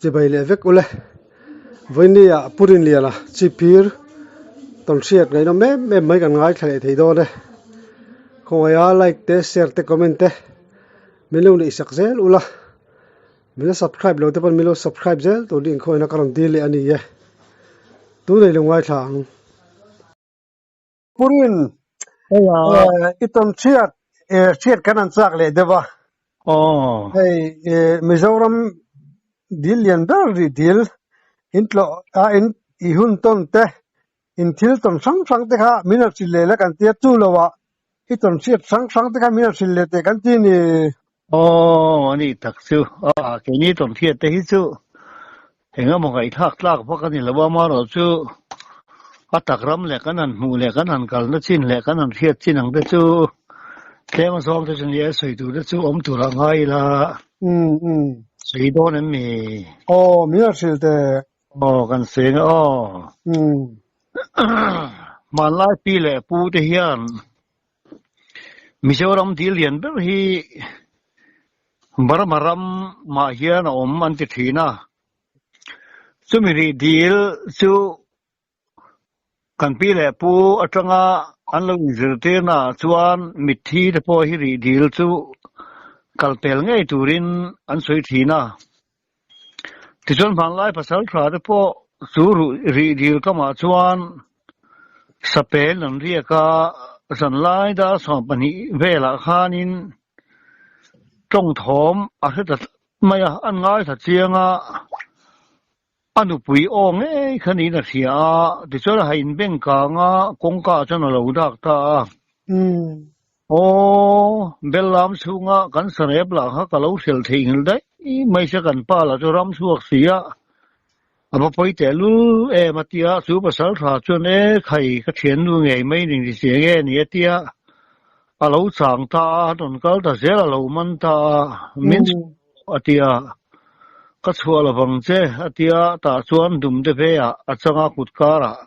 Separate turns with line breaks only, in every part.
Chibai leh vek ule. Vawinia Pu Rinliana chipir tawnhriat ngaihnawm em em mai kan ngaithla leh thei dawn e. Khawngaia like te share te comment te min lo neihsak zel ula. Min la subscribe lo te pawn min lo subscribe zel tur ding khawiahna ka rawn dil leh a ni e. Tunei lo ngaithla ang. Pu Rin, i tawnhriat hriat kan han chak leh deuh a. Hei Mizoram dil lian ber rih dil in tlawh a in i hun tawn te in thil tawn hrang hrang te kha min han hrilh leh la kan tia chu lo ah i tawn hriat hrang hrang te kha min han hrilh leh teh kan ti ni.
Aw ani tak chu a keini tawn hriat te hi chu engemaw ngaihthlak tlak vak a ni lo a amaherawhchu a tak ram leh kan han hmuh leh kan han kalna chin leh kan han hriat chin ang te chu tlem a zawng te chu ni e sawi tur te chu awm tur a ngai ila sawi dawn em mi?
Aw min han hrilh teh.
Aw kan sawi ang e aw. Hmanlai pi leh pu te hian Mizoram dil lian ber hi Burma ram mah hian a awm an ti thin a. Chumi rih dil chu kan pi leh pu atanga an lo inzirtirna ah chuan mitthi te pawh hi rih dil chu kal pel ngei turin an sawi thin a. Tichuan hmanlai pasal tha te pawh chu rih dil kamah chuan sapel an riak a, zanlai dar 12 velah khanin tawng thawm a hre ta tlat mai a, an ngaithla chiang a, a nupui aw ngei kha niin a hria a, tichuan a ha inbeng kang a, kawngka ah chuan a lo dak ta a. Aw, bel lam chhunga kan sarep lah kha ka lo hrelh theihnghilh daih mai se kan pa lah chu ram chhuak si a, a va pawi teh lul em a tia, chu pasal tha chuan e khai ka thiannu ngei mai ning ti chiang e ni a tia, a lo chang ta a, a rawn kal ta zel a lo man ta a, min chhuah a tia, ka chhuah lovang che a tia, tah chuan dumte veah a changa kut karah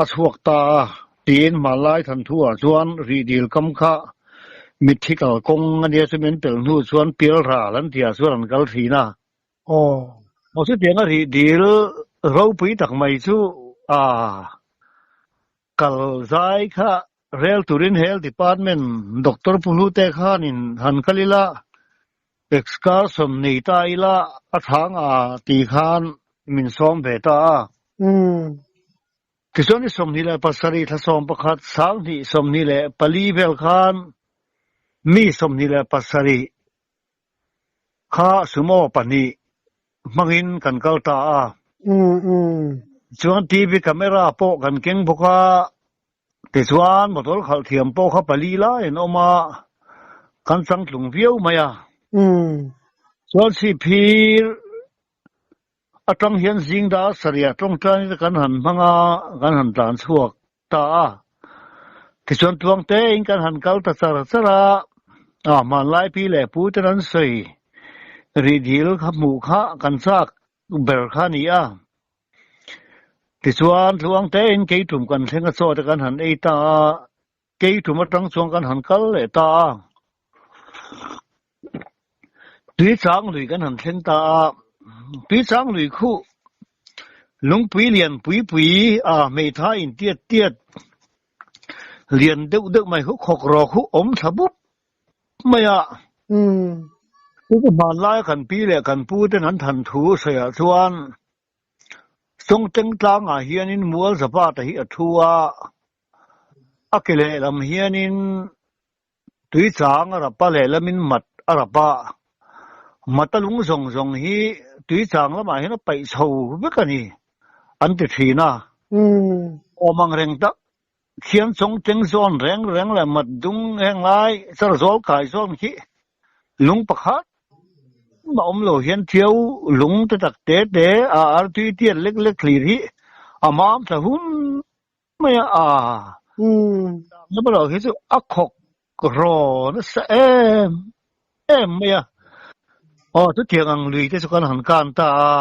a chhuak ta a. Tiin hmanlai thanthu-ah chuan rihdil kam kha mitthi kalkawng a nia chu min pelh hnu chuan pial ral an tihah chuan an kal thin a.
Aw.
Aw chutianga rihdil ropui tak mai chu a kal zai kha rel turin Health Department Doctor Pu Hlute khanin han kal ila excursion nei ta ila a thang a tih khan min sawm ve ta a.
Umm.
Tichuan i 27 thla 11 sang hnih 24 vel khan mi 27 kha sumo pahnih hmangin kan kal ta a. Chuan TV camera pawh kan keng bawk a, tichuan motor khalh thiam pawh kha pali lai an awm a, kan changtlung viau mai a. Chuan Sihphir Atang hian zing dar sarih tawngtai te kan han hmang a, kan han tlan chhuak ta a. Tichuan tuang tein kan han kal ta char char a, a hmanlai pi leh pu ten an sawi rih dil kha hmuh kha kan chak ber kha a ni a. Tichuan tluang tein keitum kan thleng a chaw te kan han ei ta a, keitum atang chuan kan han kal leh ta a. Tui chang lui kan han thleng ta a, tui chang lui khuh lungpui lian pui pui a hmeithai in tiat tiat lian deuh deuh mai hu khawk rawk hu awm thla bup mai a. Chu chu hmanlaia kan pi leh kan pu ten an than thu sawiah chuan Chawngteng tlangah hianin mual zapata hi a thu a, a ke lehlam hianin Tui chang a rap a, lehlamin mat a rap a. Mat a lung zawng zawng hi tui chang lamah hian a paih chho vek a ni, an ti thin a. Awm ang reng tak khian chawng teng zawn reng reng leh mat dung heng lai char zawl kai zawn khi lung pakhat mah awm lo hian thiau lung te tak te te a artui tiat lek lek thlir hi a mam thla hun mai a a na bawlh hi chu a khawk raw nasa em em mai a aw chutiang ang lui te chu kan han kan ta a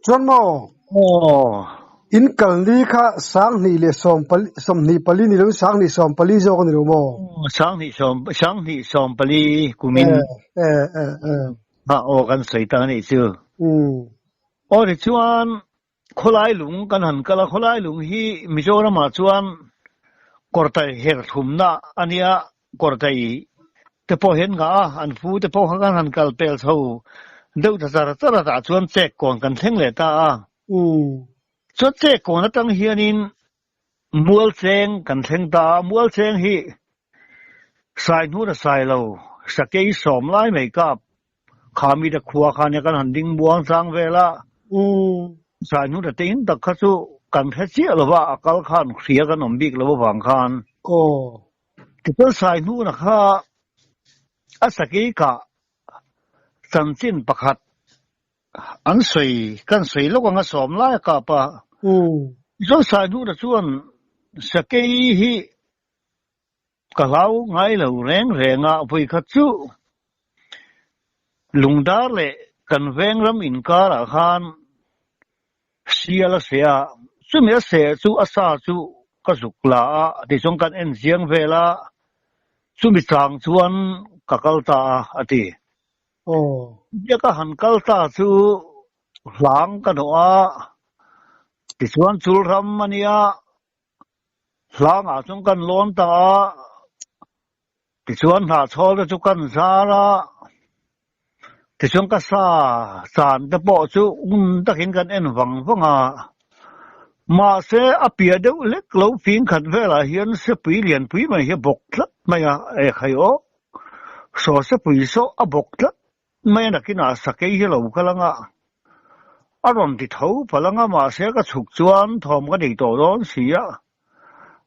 chuan maw
aw
in kal ni kha sang hnih leh sawm pali sawmhnih pali ni lo sang hnih sawm pali zawk a ni lo maw
sang hnih sawm sang hnih sawm pali kumin
e e e e.
Kha aw kan sawi ta a nih chu. Aw tichuan khawlai lung kan han kal a, khawlai lung hi Mizoramah chuan kawrtai her thlumna a nia, kawrtai te pawh hian ngah a, an fu te pawh kha kan han kal pel chho deuh ta char char a, tah chuan chek kawn kan thleng leh ta a. Chuan chek kawn atang hianin Mualcheng kan thleng ta a, Mualcheng hi sai hnun a sai lo, sakei sawm lai mai kap kha mite khua kha nia kan han ding muang chang vel a, sai hnun a te in tak kha chu kan hre chiah lo va, a kal khan hria kan awm bik lo avang khan. Tichuan sai hnuna kha a sakei kah chanchin pakhat An sawi, kan sawi lawk anga sawm lai a kap a. Tichuan Saihnuna chuan Sakei hi ka hlau ngai lo reng reng a, vawikhat chu Lungdar leh kan veng ram inkarah khan sial a seh a, chumi a seh chu a sa chu ka zuk la a, tichuan kan en chiang vel a, chumi chang chuan ka kal ta a, a ti. Biaka han kal ta chu hlang ka nawh a, tichuan chul ram a nia, hlangah chuan kan lawn ta a, tichuan hnahchhawl te chu kan zar a, tichuan ka sa chan te pawh chu ngun takin kan en vang vang a, mahse a piah deuh hlek lo fing khat velah hian sepui lianpui mai hi a bawk tlat mai a, ekhai aw. Saw sepui saw a bawk tlat mai a nakinah sakei hi lo kal anga a rawn ti tho palh anga mahse ka chhuk chuan thawm ka nei tawh dawn si a,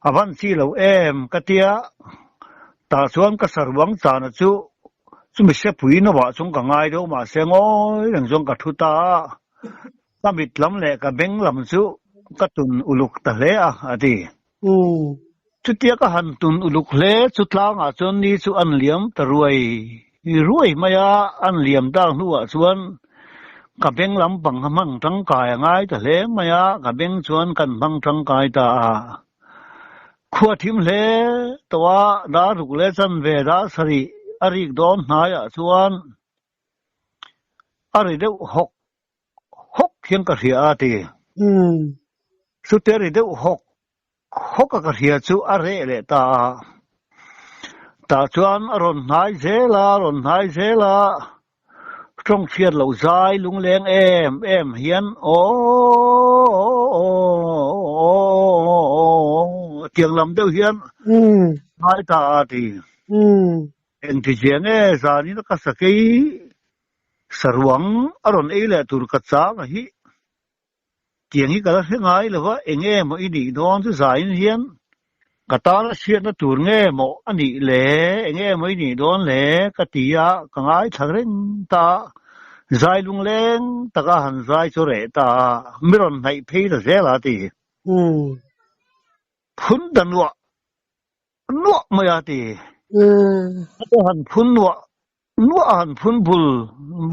a van chi lo em ka tia tah chuan ka saruang chana chu chumi sepui novah chuan ka ngai deuh mahse ngawi reng chuan ka thu ta a, ka mit lam leh ka beng lam chu ka tun uluk ta hle a a ti. Chutia ka han tun uluk hle chu tlangah chuan ni chu an liam ta ruai ruai mai a, an liam tak hnuah chuan ka beng lampang kha hmang tangkai a ngai ta hle mai a, ka beng chuan kan hmang tangkai ta a. Khua thim hle tawh a, dar ruk leh chanve dar sarih a rik dawn hnaiah chuan a ri deuh hawk hawk hian ka hria a ti. Chute ri deuh hawk hawk a ka hria chu a reh leh ta a. Tah chuan a rawn hnai zel a, a rawn hnai zel a, tawng hriat loh zai lungleng em em hian aw tiang lam deuh hian ngai ta a ti. Engti chiang e zanin a ka sakei Saruang a rawn ei leh tur ka chang a hi. Tiang hi ka la hre ngai lo va, eng nge maw i nih dawn chu zain hian ka tana hriatna tur nge maw a nih le, eng nge maw i nih dawn le ka ti a, ka ngaithla reng ta a, zai lungleng taka han zai chu reh ta a, mi rawn hnaih phei ta zel a ti. Phun ta nuah nuah mai a ti. A han phun nuah Nuah a han phun bul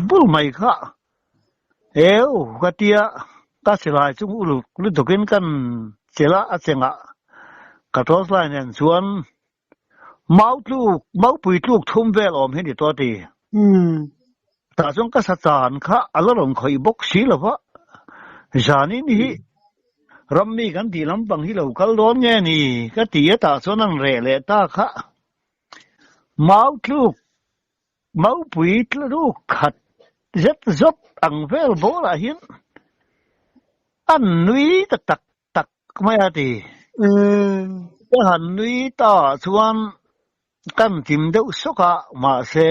bul mai kha eu ka tia ka silai chung uluk lutukin kan chelh a, a chengah ka torch light nen chuan mau tluk maupui tluk thum vel awm hi ni tawh a ti. Tah chuan ka sa chan kha a la rawn khawih bawk si lo va, zanin hi rammi kan tih lampang hi lo kal dawn nge ni ka ti a tah chuan an reh leh ta kha. Mau tluk, maupui tluk khat zet zawt ang vel bawlah hian an nui ta tak tak mai a ti. Ka han nui ta ah chuan kan tim deuh sawk a, mahse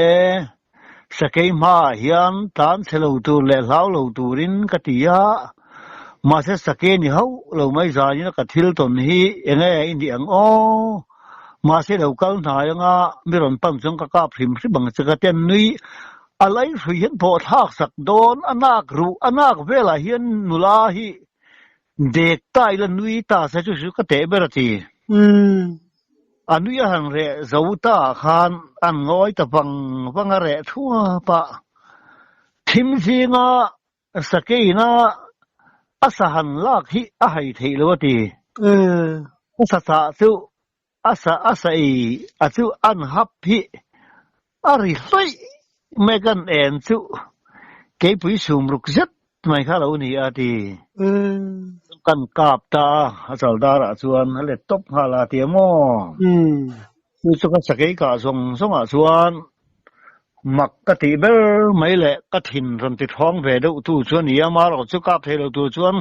Sakei hmaah hian tan chhe lo tur leh hlau lo turin ka ti a, mahse sakei ni hauh lo mai zanin a ka thil tawn hi enge i nih ang aw? Mahse lo kal hnai anga mi rawn pan chuan ka kap hrim hrim ang che ka ti a, nui a lai hrui hian pawh thlak sak dawn a nak ruh a nak velah hian nula hi Dek ta ila nui ta se chu chu ka teh ber a ti. A nui a han reh zo ta ah khan an ngawi ta vang vang a reh thuap a. Thim zinga sakeina a sa han lak hi a hai theih lo a ti. A sa chah chu a sa a sa ei a chu an hap hi a ri hlawih. mai kan en chu keipui sum ruk zet mai kha lo ni a ti. Kan kap ta a, a chal darah chuan a let tawp nghal a ti a maw? Chu chu ka sakei kah zawng zawngah chuan mak ka tih ber mai leh ka thin rawn ti thawng ve deuh tu chu a ni a, marawh chu kap thei lo tur chuan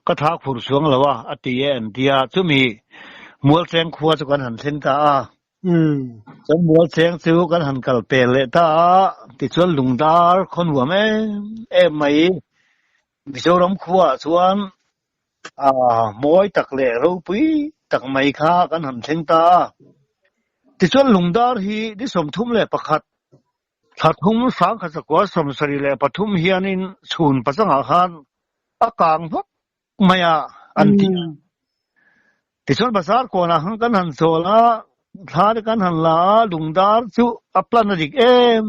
ka tha khur chuang lo a, a ti e an ti a, chumi Mualcheng khua chu kan han thleng ta a. Chuan Mualcheng chu kan han kal pel leh ta a, tichuan Lungdar khaw nuam em em mai Mizoram khuaah chuan a mawi tak leh ropui tak mai kha kan han thleng ta a. Tichuan Lungdar hi ni 31 thla thum 1973 hianin chhun pachangah khan a kang vak mai a an ti a. Tichuan bazar kawnah khan kan han chawl a, thla te kan han la a, Lungdar chu a plan a dik em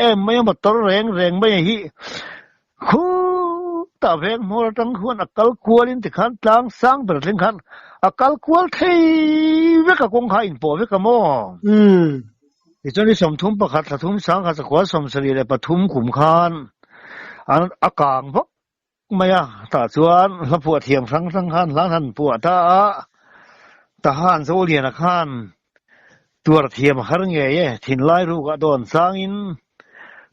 em mai a, motor reng reng mai hi khutah veng hmawr atang khuan a kal kualin tikhan tlang sang ber thleng khan a kal kual thei vek a, kawng kha a inpawh vek a maw? Tichuan ni 31 thla thum 1973 kum khan a kang vak mai a, tah chuan hla phuah thiam hrang hrang khan hla han phuah ta a, Tahan Zoliana khan tuar thiam a har ngei e, thinlai rukah dawn changin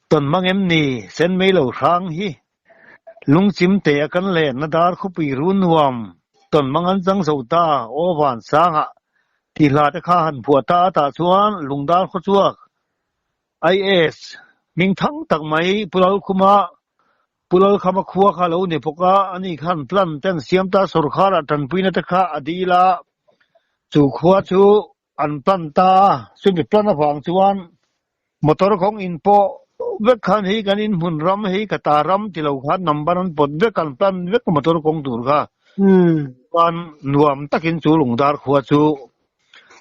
tawn mang em ni, sen mei lo hrang hi lungchim te a kan lenna dar khawpui run nuam tawn mang an chang zo ta, aw van sangah tih hla te kha han phuah ta a, tah chuan lungdar khawchhuak IAS hming thang tak mai Pu Lalkhuma Pu Lalkhama khua kha lo ni bawk a, ani khan plan te an siam ta, sorkharah tanpuina te kha a dil a, chu khua chu an plan ta a, chumi plan avang chuan motor kawng in pawh vek khan hei kan inhmun ram hei ka ta ram ti lo khan number an pawt vek, an plan vek motor kawng tur kha chuan nuam takin chu Lungdar khua chu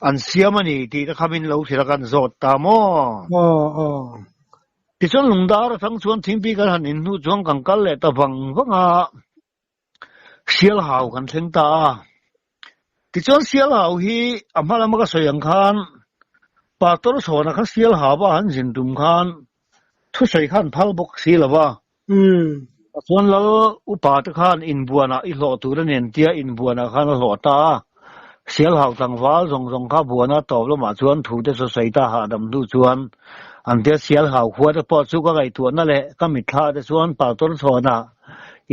an siam a ni tih te kha min lo hrilh a kan zawt ta maw? Tichuan Lungdar atang chuan thingpi kan han in hnu chuan kan kal leh ta vang vang a, Sialhau kan thleng ta a. Tichuan Sialhau hi a hma lama ka sawi ang khan Pastor Sawna kha Sialhau a han zin tum khan thusawi khan phal bawk si lo va. Chuan Lal upa te khan inbuanah i hlawh tur a nen tia inbuanah khan a hlawh ta a. Sialhau tlangval zawng zawng kha buana tawp lamah chuan thu te saw sawi ta hahdam hnu chuan an tia Sialhau khua te pawh chu ka ngaihtuahna leh ka mitthla te chuan Pastor Chhawna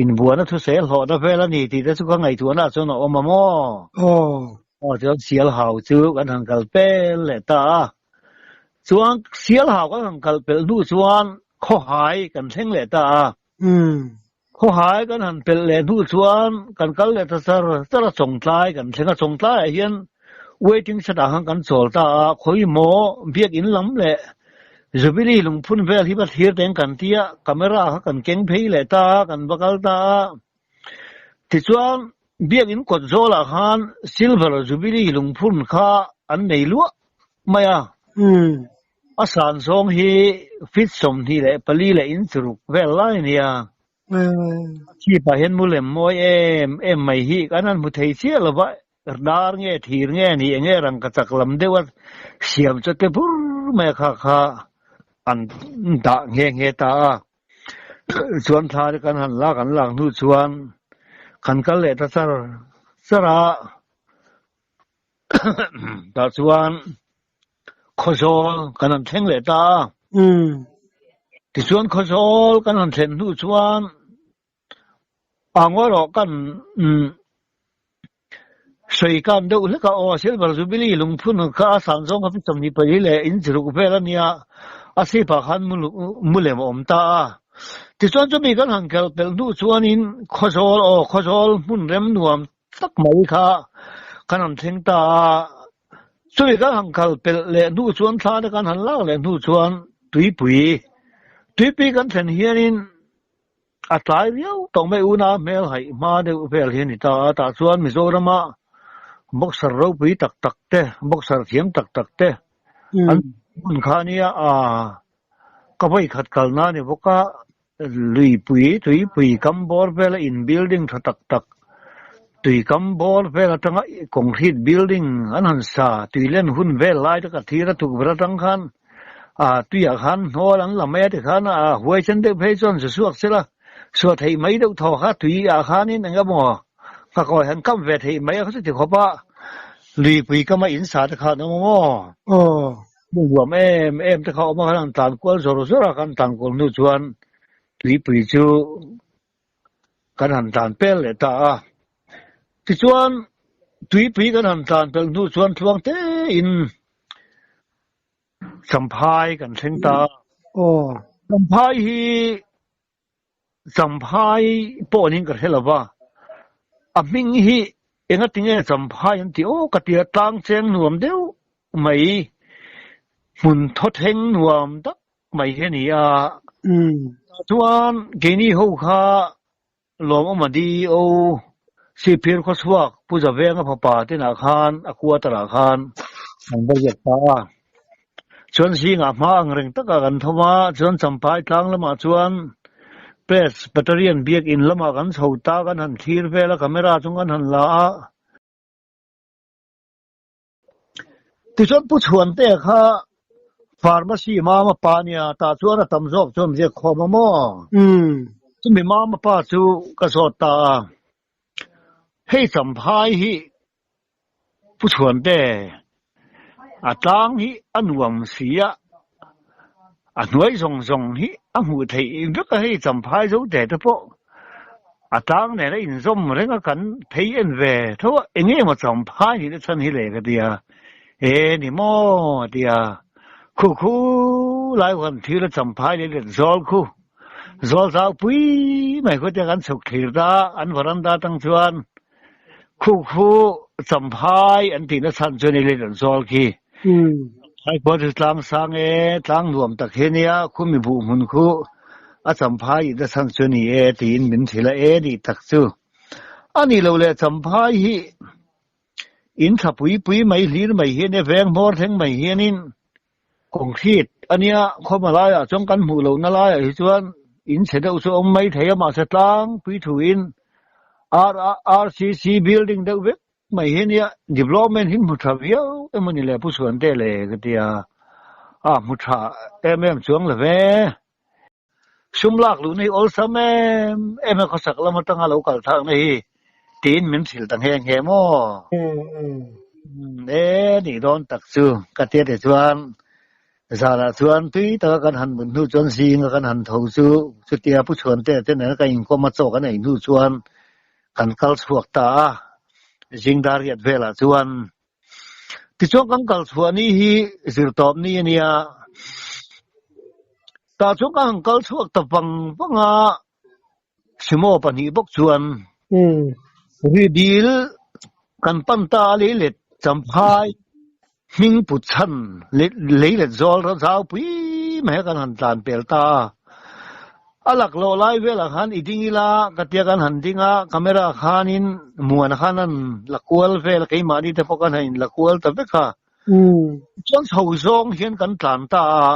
inbuana thusawi a hlawhna vel a ni tih te chu ka ngaihtuahna ah chuan a awm a maw? Aw chuan Sialhau chu kan han kal pel leh ta a. Chuan Sialhau kan han kal pelh hnu chuan Khawhai kan thleng leh ta a. Khawhai kan han pelh leh hnu chuan kan kal leh ta char char a, Chawngtlai kan thleng a. Chawngtlaiah hian waiting shed ah khan kan chawl ta a, khawi maw biakinn lam leh Jubilee lungphun vel hi va thlir teng kan ti a, camera kha kan keng phei leh ta a, kan va kal ta a. Tichuan biakinn kawt zawlah khan Silver Jubilee lungphun kha an nei luah mai a. A san zawng hi feet 24 leh inch ruk vel lai a nia. A chhipah hian mu lem mawi em em mai hi kan han hmu thei chiah lo va, dar nge thir nge ni eng nge rangka chak lam deuh a siam chu te bur mai a kha kha an dah nghe nghe ta a. Chuan thla te kan han lak an lak hnu chuan kan kal leh ta char char a. Tah chuan Khawzawl kan han thleng leh ta a. Tichuan Khawzawl kan han thlen hnu chuan a ngawi kan sawi kan deuh hlek a, aw Silver Jubilee lungphun kha a san zawng kha 24 leh inch ruk vel a nia, a sipah khan mu lem a awm ta a. Tichuan chumi kan han kal pelh hnu chuanin Khawzawl aw Khawzawl hmun rem nuam tak mai kha kan han thleng ta a, chumi kan han kal pelh leh hnu chuan thla te kan han lak leh hnu chuan tuipui tuipui kan thlen hianin a tlai viau tawh mai una hmel haih hma deuh vel hi a ni ta a, tah chuan Mizorama boxer ropui tak tak te boxer thiam tak tak te an hmun kha a nia a ka vawi khat kalna a ni bawk a. Luipui, tuipui kam bawr vela in building tha tak tak, tui kam bawr vel atanga concrete building an han sa, tui len hun vel lai te ka thlir a tukverh atang khan. A tuiah khan hnawl an la mai a tikhan a huai chen deuh phei chuan zu suak sela suah theih mai deuh thaw kha tuiah khanin eng emaw nghakawi han kam ve theih mai a kha chu ti khawp a, luipui kama in sa te khan awm ang aw.
Aw.
Hmun nuam em em te kha awm a, kan han tlan kual zawr zawr a, kan tlan kual hnu chuan tuipui chu kan han tlan pel leh ta a. Tichuan tuipui kan han tlan pelh hnu chuan tluang tein Champhai kan thleng ta a.
Aw.
Champhai hi Champhai pawh niin ka hre lo va, a hming hi engatinge Champhai an tih aw ka tia tlang cheng nuam deuh mai, hmun thawtheng nuam tak mai hi a ni a. Chuan keini ho kha Lawmawma DEO Sihphir khawchhuak Pu Zavenga fapa tinah khan a quarter-ah khan an va ziak ta a. Chuan zingah hma ang reng takah kan thawm a, chuan Champhai tlang lamah chuan Presbyterian biakinn lamah kan chho ta, kan han thlir vel a, camera chu kan han la a. Tichuan Pu Chhuantea kha Pharmacy mama pa nia, tah chuan a tam zawk chuan ziak khawm a maw? Chumi mama pa chu ka zawt ta a, hei Champhai hi Pu Chhuante, a tlang hi a nuam si a, A hnuai zawng zawng hi a hmuh theih vek a, hei Champhai zo te te pawh a tlang nen a inzawm reng a, kan phei en ve tho a, eng emaw Champhai nih na chhan hi le ka ti a, e ni maw a ti a, khu khu lai huan thil a Champhai leh let zawl khu zawl zau pui mai khu te kan chhuk thlir ta, an varanda tang chuan Khu khu Champhai an tihna chhan chu ni let an zawl khi. Champhai khua chu tlang sang e, tlang nuam tak hi ania, khu mi buh hmun khu a Champhai ihna chhan chu ni e tiin min hrilh a, e nih tak chu. A nih loh leh Champhai hi in thla pui pui mai hlir mai hi ania, veng hmawr thleng mai hianin Concrete a nia, khawma laiah chuan kan hmuh lohna laiah hi chuan in chhe deuh chu a awm mai thei a, mahse tlangpui thuin RCC building deuh vek mai hi a nia, development hi hmu tha viau emaw ni le Pu Chhuante le ka ti a, a hmu tha em em chuang lo ve. Sum lak luhna hi awlsam em em a khawsak lam atanga lo kal thlakna hi tiin min hrilh ta nghe nghe maw? E nih dawn tak chu ka tia te chuan zanah chuan tui taka kan han mut hnu chuan zinga kan han tho chu chutia Pu Chhuante te nena kan inkawm a chaw kan ei hnu chuan kan kal chhuak ta a, zing dar riat velah chuan Tichuan kan kal chhuah ni hi zirtawp ni a nia. Tah chuan ka han kal chhuak ta vang vang a, Simo pahnih bawk chuan Ridil kan pan ta a leilet Champhai hming put chhan leilet zawl zau pui mai a kan han tlan pel ta a. A laklawh lai velah khan i ding ila ka tia kan han ding a, camera khanin Muana khan an la kual vel a, keimahni te pawh kan han inla kual ta vek a. Chuan chho zawng hian kan tlan ta a,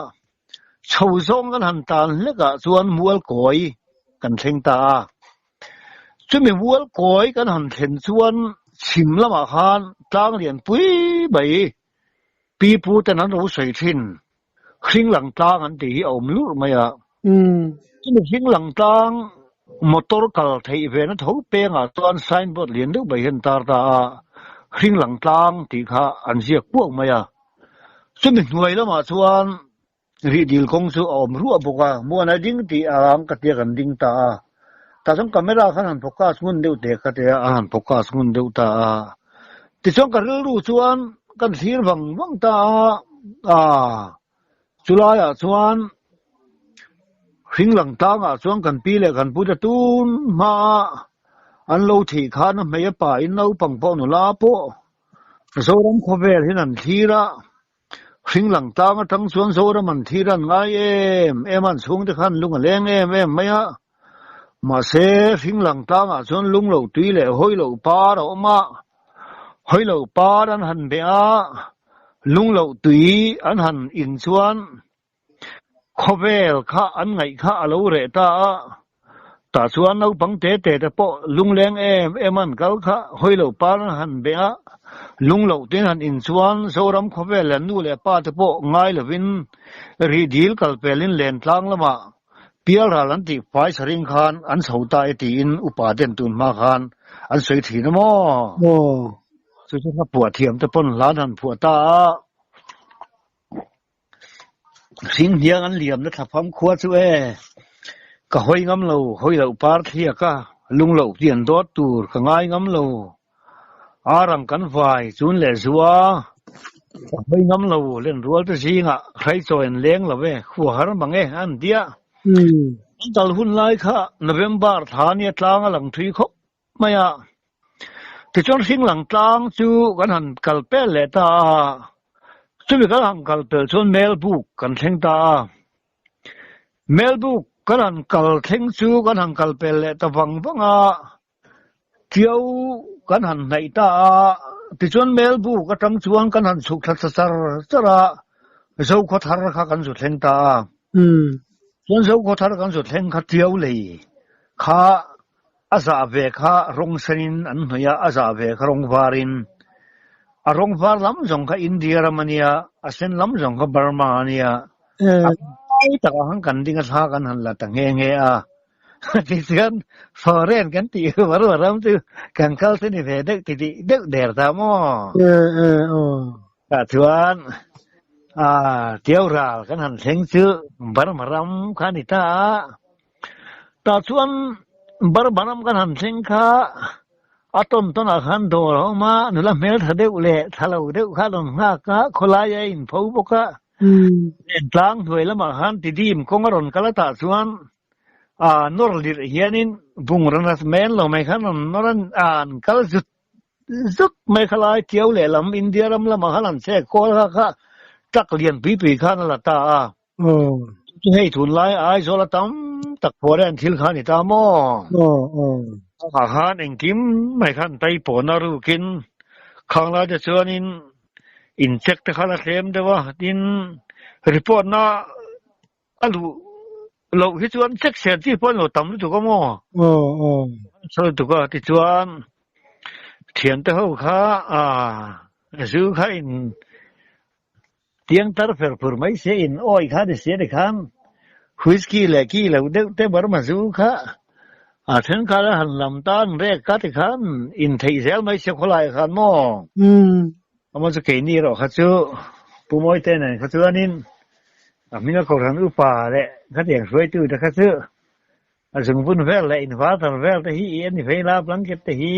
chho zawng kan han tlan hlekah chuan mual kawi kan thleng ta a. Chumi mual kawi kan han thlen chuan chhim lamah khan tlang lian pui mai pi pu ten an ro sawi thin. Hringlang tlang an tih hi a awm lurh mai a. Chumi hringlang tlang motor kal theih ve na tho pengah chuan signboard lian deuh mai hian tar ta a, Hringlang tlang tih kha an ziak puak mai a. Chumi hnuai lamah chuan rihdil kawng chu a awm ruah bawk a, muan a ding tih a ang ka tia kan ding ta a. Tah chuan camera khan han focus ngun deuh teh ka tia a han focus ngun deuh ta a. Tichuan ka rilru chuan kan thlir vang vang ta a, aaa chulaiah chuan hringlang tlangah chuan kan pi leh kan pute tun hmaa an lo thih khan a hmei a pain naupang pawh nula pawh Zoram khawvel hian an thlir a, Hringlang tlang atang chuan Zoram an thlir an ngai em em a, an chhungte khan lung a leng em em mai a. Mahse, Hringlang tlangah chuan lung lo tui leh hawi lo par a awm a, hawi lo par an han beh a, lung lo tui an han in chuan khawvel kha an ngaih kha a lo reh ta a. Tah chuan naupang te te te pawh lungleng em em an kal kha hawi loh par an han beng a, lung loh ten han in chuan Zoram khawvel leh nu leh pa te pawh ngai lovin rih dil kal pelin len tlang lamah pial ral an tih fai saring khan an chho ta e tiin upa ten tun hma khan an sawi thin a maw? Chu chu hla phuah thiam te pawn hla an han phuah ta a. Hring hniang an liamna thlapham khua chu e, ka hawi ngam lo, hawi loh par thliak a, lung loh pian dawt tur ka ngai ngam lo. Ar ang kan vai chun leh zua, ka hawi ngam lo, lenrual te zingah hraichawi an leng lo e, khua har mang e, an tia. An kal hun lai kha November thla nia tlang a lang thui khawp mai a. Tichuan hringlang tlang chu kan han kal pel leh ta a, chumi kan han kal pel chuan Melbuk kan thleng ta a. Melbuk kan han kal thleng chu kan han kal pel leh ta vang vang a, Tiau kan han hnaih ta a, tichuan Melbuk atang chuan kan han chhuk thla ta char char a, Zokhua thar kha kan zu thleng ta a. Chuan Zokhua thar kan zu thleng kha Tiau lei kha A zah ve kha rawng senin an hnawih a, a zah ve kha rawng varin. A rawng var lam zawng kha India ram a nia, a sen lam zawng kha Burma a nia. A lai takah khan kan ding a thla kan han la ta nghe nghe a. Tichuan foreign kan tih Burma ram chu kan kal chu ni ve deuh ti tih deuh der ta maw? Tah chuan Tiau ral kan han thleng chu Burma ram kha a ni ta a. Tah chuan Burma ram kan han thleng kha a tawn tawnah khan dawr a awm a, nula hmeltha deuh leh thla lo deuh kha a rawn nghak a, khawlai a inpho bawk a. Lentlang hnuai lamah khan tidim kawng a rawn kal a, tah chuan nawr lirh hianin bungraw nat men lo mai khan rawn nawr a, an kal zut zut mai kha lai Tiau lehlam India ram lamah khan an chek kawl kha kha truck lian pui pui khan a la ta a. Chu hei tunlai Aizawl a tam tak pawh hian thil kha a ni ta maw? Ah khan engkim mai khan tai pawhna rukin khang lai te chuanin in check te kha la thlem deuh a, tin report na a luh loh hi chuan check ser chi pawh a ni lo tam lutuk a maw? Sawi lutuk a, tichuan thiante ho kha zu kha in Tiang tar fer phur mai se in awi kha ni sia tikhan whisky leh ki lo deuh te Burma zu kha a thenkhat a han lam ta an rek ka tikhan in theih zel mai se khawlai khan maw? Amaw chu keini erawh kha chu Pu Mawite nen kha chuanin a hminga Kohhran upa leh khatiang hruaitu te kha chu a zungbun vel leh inverter vel te hi i en ni phei la blanket te hi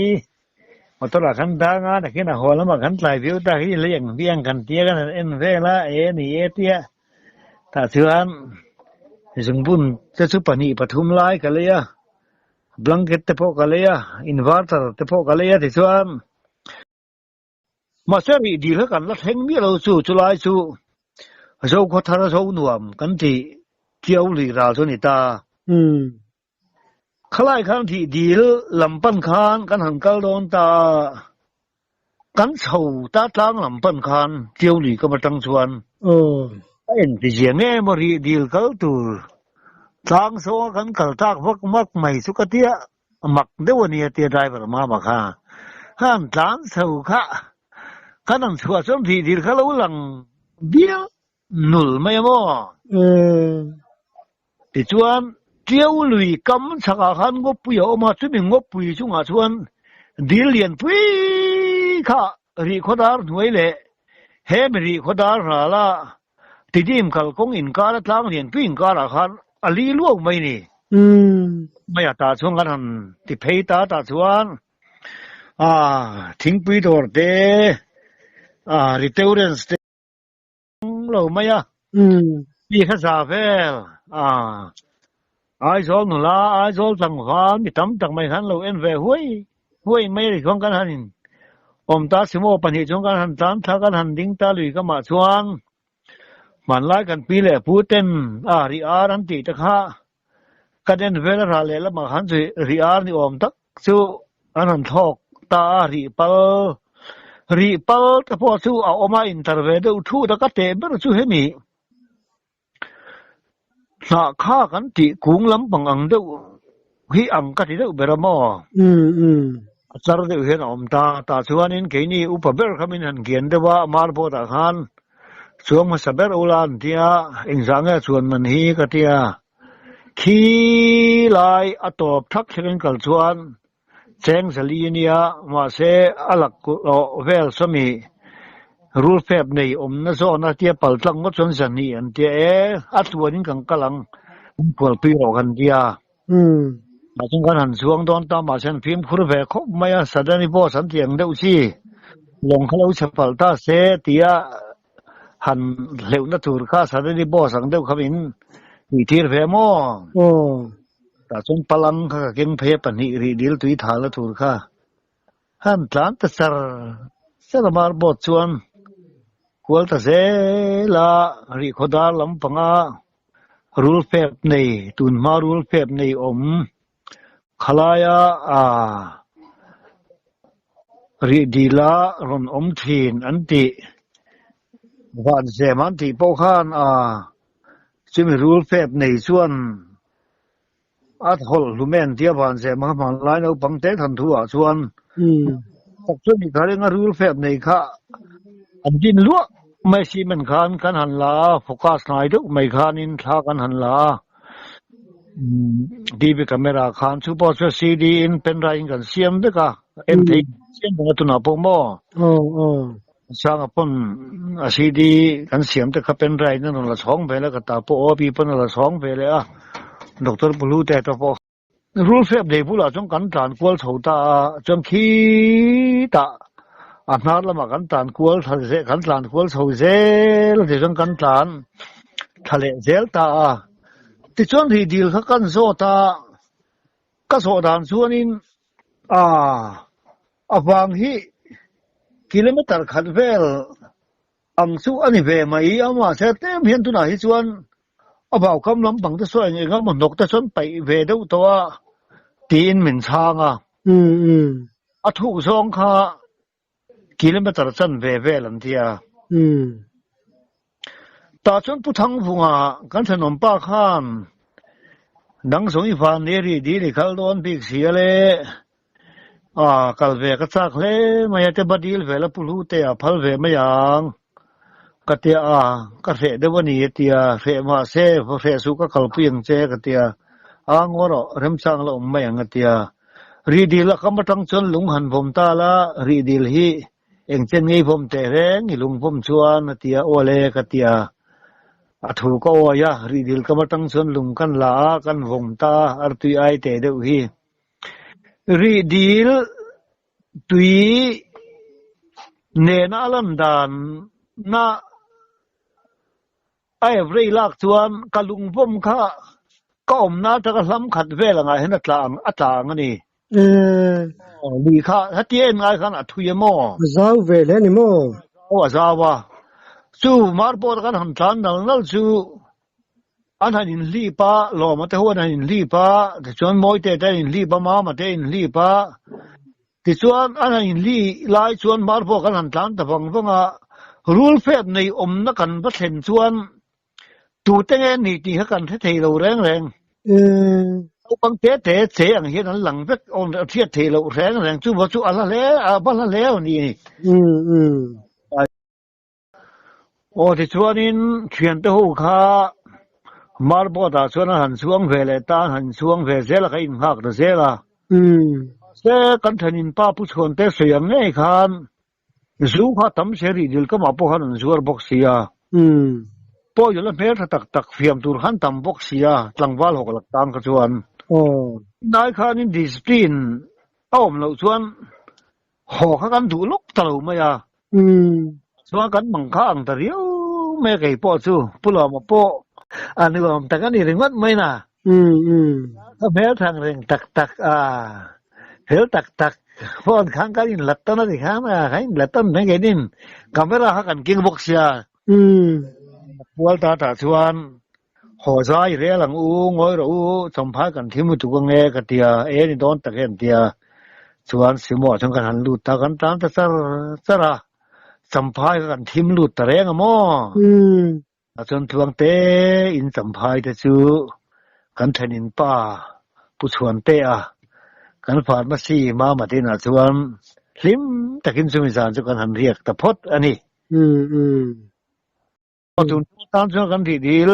Motor ah khan dang a, nakin a haw lamah khan tlai viau ta hi lei ang viang kan tia kan han en vel a, e ni e tia tah chuan zungbun te chu pahnih pathum lai ka lei a, blanket te pawh ka lei a, inverter te pawh ka lei a tichuan mahse rih dil kha kan la thleng miah lo chu chulai chu Zokhua thar a zo nuam kan tih Tiau lui ral chu a ni ta. Khalai khan thih dil lam pan khan kan han kal dawn ta a, kan chho ta tlang lam pan khan Tiau lui kam atang chuan a enti zia nge maw rih dil kal tur tlang zawnga kan kal tak vak vak mai chu ka tia mak deuh a nia tia driver mama kha khan tlan chho kha kan han chhuah chuan rih dil kha lo lang bial nul mai a maw? Tichuan, Tiau lui kam chhakah khan ngawpui a awm a, chumi ngawpui chungah chuan dil lianpui kha rihkhawdar hnuai leh he mi rihkhawdar rala Tidim kalkawng inkara tlang lianpui inkarah khan a li luau mai ni. Mai a tah chuan kan han ti phei ta tah chuan thingpui dawr te, retaurants te, lo mai a. Mi kha za vel a. Aizawl nula, Aizawl tlangval mi tam tak mai khan lo en ve huai huai mai a ni chuan kan han in awm ta sumo pahnih chuan kan han tlan thla kan han ding ta lui ka mah chuan hmanlai kan pi leh pu ten a ri ar an tih te kha kan en vel a rah leh lamah khan chu ri ar ni awm tak chu an han thlawk ta a, rih pal rih pal te pawh chu a awm a intar ve deuh thut a, ka teh ber chu hemi hnah kha kan tih kung lampang ang deuh. hi ang ka ti deuh ber a maw? A char deuh hian a awm ta. Tah chuanin keini upa ber kha min han kian deuh a, marboard ah khan chuang hmasa ber ula an tia, engzah nge a chuan man hi ka tia. Khi lai a tawp thak thlengin kal chuan Cheng zali a nia, mahse a laklawh vel sawmi rul fep nei awmna zawhna tia pal tlang ngawt chuan zahnih an tia e, a tluanin kan kal ang, kan kualpui rawh kan tia. Mah chuan kan han chuang dawn ta, mahse an fimkhur ve khawp mai a, Sadani boss an tih ang deuh chi lawng kha lo chhe palh ta se tia han hleuhna tur kha Sadani boss ang deuh kha min tihtir ve maw? Tah chuan palang kha ka keng phei a pahnih rih dil tui thal a tur kha han tlan ta char char a mar boat chuan kual ta zel a rih khaw dar lampanga rul fep nei tunhma rul fep nei awm khalaia ah rih dila rawn awm thin an tih van zem an tih pawh khan ah Chumi rul fep nei chuan a hawlh hlum en tia van zeh hmang hmang lai naupang te than thu ah chuan tak chuan i kha ringa rul fep nei kha an din luah mai cement khan kan han la a focus hnai deuh mai khanin thla kan han la a TV camera khan chu pawh chu CD in pen drive in kan siam vek a en thei siam vek a tunah pawh maw. Sanga pawn a CD kan siam te kha pen drive in a rawn la chhawng ve leh ka ta pawh aw pi pawn a la chhawng ve leh a Doctor Pulu te te pawh rul fep nei bulah chuan kan tlan kual chho ta a chuan khitah a hnar lamah kan tlan kual thla zel kan tlan kual chho zel a tichuan kan tlan thla leh zel ta a tichuan ri dil kha kan zawt a ka zawh dan chuanin ah. A vang hi kilometer khat vel ang chu a ni ve mai a, mahse tlem hian tunah hi chuan a vaukam lampang te saw eng eng emaw hnawk te chuan paih ve deuh tawh a tiin min chhang a. A thuk zawng kha kilometer chanve vel an ti a. Tah chuan Pu Thangvunga kan thenawm pa khan nang zawng i van ni rih dil i kal dawn bik si a le, a kal ve ka chak hle mai a te ba dil vel a Pu Hlute a phal ve mai ang ka tia a, ka hreh deuh a ni a tia, hreh mahse va hreh suh ka kalpui ang che ka tia, a ngaw rawh remchang la awm mai ang a tia. Rih dil a kam atang chuan lung han vawm ta la, rih dil hi Eng chen ngei vawm teh reng i lung vawm chuan a ti a, Awle ka ti a, a thu ka awi a, rihdil kam atang chuan lung kan la a, kan vawm ta a, artui ai teh deuh hi. Rihdil tui nena a lan dan na a average lak chuan ka lung vawm kha ka awmna atanga hlam khat vel angah hian a tla ang a tla ang a ni. Lui kha hetia en ngai khan a thui em aw?
A zau ve hle ni maw?
Aw a zau a. Chu marpawt kan han tlan nal nal chu an han inhlip a, Lawma te ho an han inhlip a, tichuan Mawite te an inhlip a, Mama te an inhlip a. Tichuan an han inhli lai chuan marpawt kan han tlan ta vang vang a, rul fep nei awmna kan va thlen chuan Tute nge ni tih kha kan hre thei lo reng reng. Naupang te te che ang hian an lang vek awn a hriat theih loh reng reng chu va chu a hla hle a va hla hle a ni. Aw tichuanin thiante ho kha marboard ah chuan an han chuang ve leh ta an han chuang ve zel a ka innghak ta zel a. Mahse kan thenin pa Pu Chhuante sawi ang ngei khan Zu kha tam se rih dil kamah pawh khan an zuar bawk si a. Pawh la hmel tha tak tak fiam tur khan tam bawk si a, tlangval hawk lak tang kha chuan. Tunlai khanin discipline a awm loh chuan haw kha kan duh lawk ta lo mai a. Chuan kan mang kha ang ta riau mai a kei pawh chu Pu Lawma pawh a nuam tak a ni ringawt mai na. Ka hmel thang reng tak tak a, fel tak tak phone khan kan inlat tawn a ti khan a, kan inlat tawn mai keinin camera kha kan keng bawk sia. Kual ta tah chuan haw zai rel ang u, ngawi rawh u, chawmphai kan thim lutuk ange ka ti a, e ni dawn tak e an ti a. Chuan Sumo ah chuan kan han lut ta, kan tlan ta char char a, champhai kha kan thim lut ta reng a maw? A chuan tluang te in champhai te chu kan thenin pa Pu Chhuantea kan pharmacy Mama te inah chuan hlim takin chumi zan chu kan han riak ta phawt a ni. Tun tan chuan kan rih dil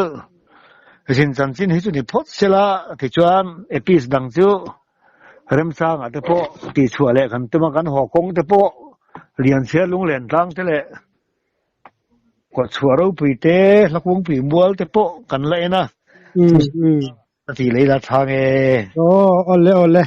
zin chanchin hi chu ni phawt sela tichuan epis dang chu remchangah te pawh tihchhuah leh kan tum a, kan haw kawng te pawh Lianchhiar lunglen tlang te leh Kawtchhuah ropui te Hlakungpui mual te pawh kan la en a, a tih lei la tha nge.
Aw awle awle.